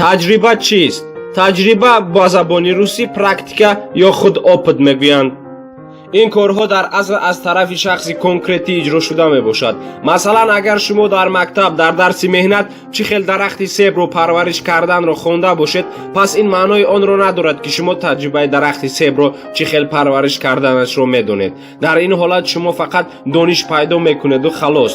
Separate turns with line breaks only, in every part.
Таҷриба чист? Таҷриба ба забони русӣ практика ё худ опыт мегӯянд. Ин корҳо дар асл аз тарафи шахси конкретӣ иҷро шуда мебошад. Масалан, агар шумо дар мактаб дар дарси меҳнат чӣ хел дарахти себро парвариш карданро хонда бошед, пас ин маънои онро надорад, ки шумо таҷрибаи дарахти себро чӣ хел парвариш карданашро медонед. Дар ин ҳолат шумо фақат дониш пайдо мекунеду халос.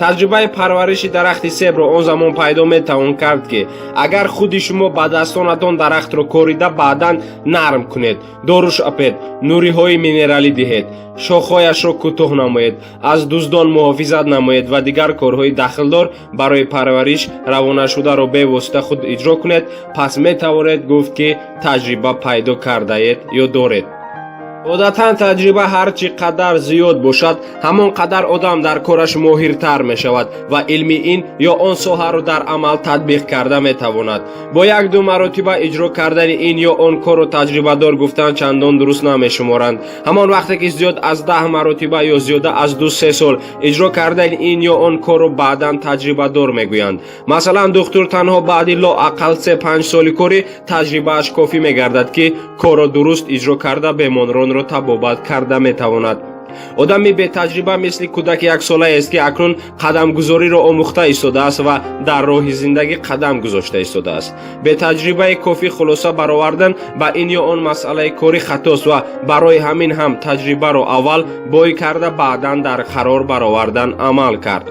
Таҷрибаи парвариши дарахти себро он замон пайдо метавон кард, ки агар худи шумо ба дастонатон дарахтро корида, баъдан нарм кунед, дору шапед, нуриҳои минералӣ диҳед, шохҳояшро кӯтоҳ намоед, аз дуздон муҳофизат намоед ва дигар корҳои дахлдор барои парвариш равонашударо бевосита худ иҷро кунед, пас метавонед гуфт, ки таҷриба пайдо кардаед ё доред. Одатан таҷриба ҳар чӣ қадар зиёд бошад, ҳамон қадар одам дар кораш моҳиртар мешавад ва илми ин ё он соҳаро дар амал татбиқ карда метавонад. Бо як-ду маротиба иҷро кардани ин ё он корро таҷрибадор гуфтан чандон дуруст намешуморанд. Ҳамон вақте ки зиёд аз 10 маротиба ё зиёда аз 2-3 сол иҷро кардани ин ё он корро баъдан таҷрибадор мегӯянд. Масалан, духтур танҳо баъди лоақал 3-5 соли корӣ таҷрибааш кофӣ мегардад, ки корро дуруст иҷро карда, беморонро табобат карда метавонад. Одами бетаҷриба мисли кӯдаки яксолаест, ки акнун қадамгузориро омӯхта истодааст ва дар роҳи зиндагӣ қадам гузошта истодааст. Бетаҷрибаи кофӣ хулоса баровардан ба ин ё он масъалаи корӣ хатост ва барои ҳамин ҳам таҷрибаро аввал бой карда, баъдан дар қарор баровардан амал кард.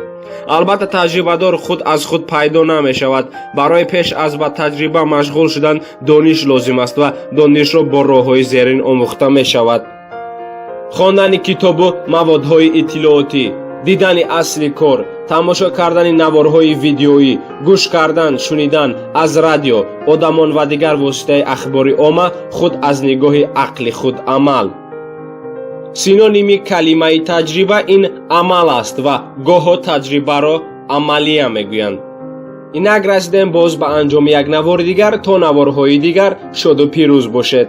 Албатта, таҷрибадор худ аз худ пайдо намешавад. Барои пеш аз ба таҷриба машғул шудан дониш лозим аст ва донишро бо роҳҳои зерин омӯхта мешавад: хондани китобу маводҳои иттилоотӣ, дидани асли кор, тамошо кардани наворҳои видеоӣ, гӯш кардан, шунидан аз радио, одамон ва дигар воситаи ахбори омма, худ аз нигоҳи ақли худ амал. Синоними калимаи таҷриба ин амал аст ва гоҳо таҷрибаро амалия мегӯянд. Инак расидем боз ба анҷоми як навори дигар. То наворҳои дигар шоду пирӯз бошед.